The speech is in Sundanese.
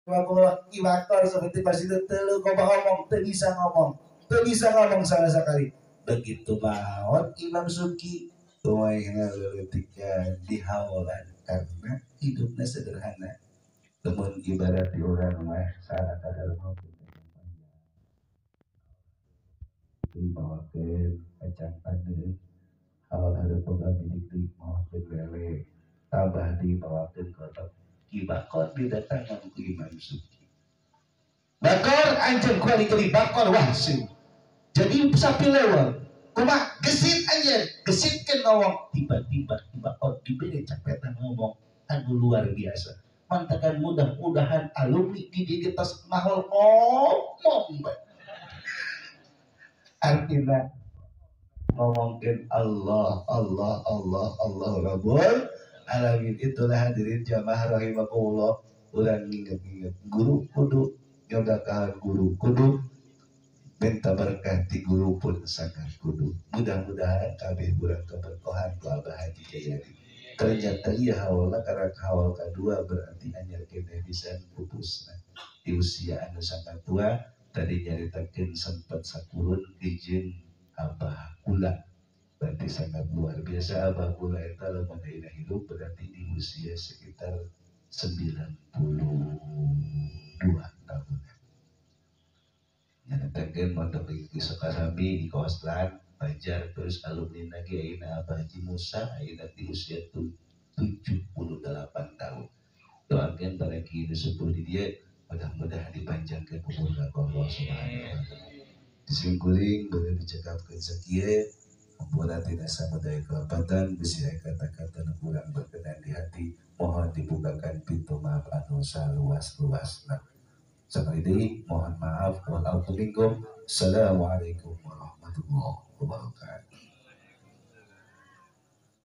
Ki Bakor seperti pas itu teu ngomong, teu bisa ngomong, teu bisa ngomong sama sekali. Begitu maot Imam Subki, tumaina leutiknya dihaolan karena hidupnya sederhana. Temun ibarat di urang mah salah kadar mau dibawakeun kacang taneuh, haol hareup boga milik deui mawakeun lele, tambah dibawakeun kotok. Ki Bakor didatangan ku Imam Subki. Bakor anjeun kuari jadi Bakor wahsin. Jadi sapi lewat. Kumaha gesit anjeun, gesitkeun ngomong, tiba-tiba Ki Bakor dibere capetan ngomong anu luar biasa. Mantakan mudah-mudahan alumni di dieu tos mahol ngomong bae. Artinya ngomongkeun Allah, Allah, Allah, Allah Rabbul Alamin. Itulah hadirin jamaah rahimakumullah, urang nginget-nginget guru kudu nyodakahan guru kudu minta berkah ti guru pun sangat kudu. Mudah-mudahan kabeh urang keberkahan ku Abah Haji Jayadi. Ternyata iya hawala karena hawal kedua berarti anyar keneh bisa pupusna di usia anu sangat tua. Tadi nyaritakeun sempat sakurun izin Abah Kula, berarti sangat luar biasa. Abah Kula eta lamun ayeuna hidup berarti di usia sekitar 92 tahun. Nyaritakeun mondok di Sukasami di Koslan Banjar, terus alumni lagi ayeuna Abah Haji Musa ayeuna di usia 78 tahun. Doakeun para kiai sepuh di dieu mudah-mudahan dipanjangkeun umurna ku Allah Subhanahu wa taala. Disimkuring beureum dicekapkeun sakieu ampura tina samudaya kelepatan bisi aya kata-kata nu kurang berkenan di hati, mohon dibukakan pintu maaf anu saluas-luasna. Sekali deui mohon maaf wal afwu minkum. Assalamualaikum warahmatullahi wabarakatuh.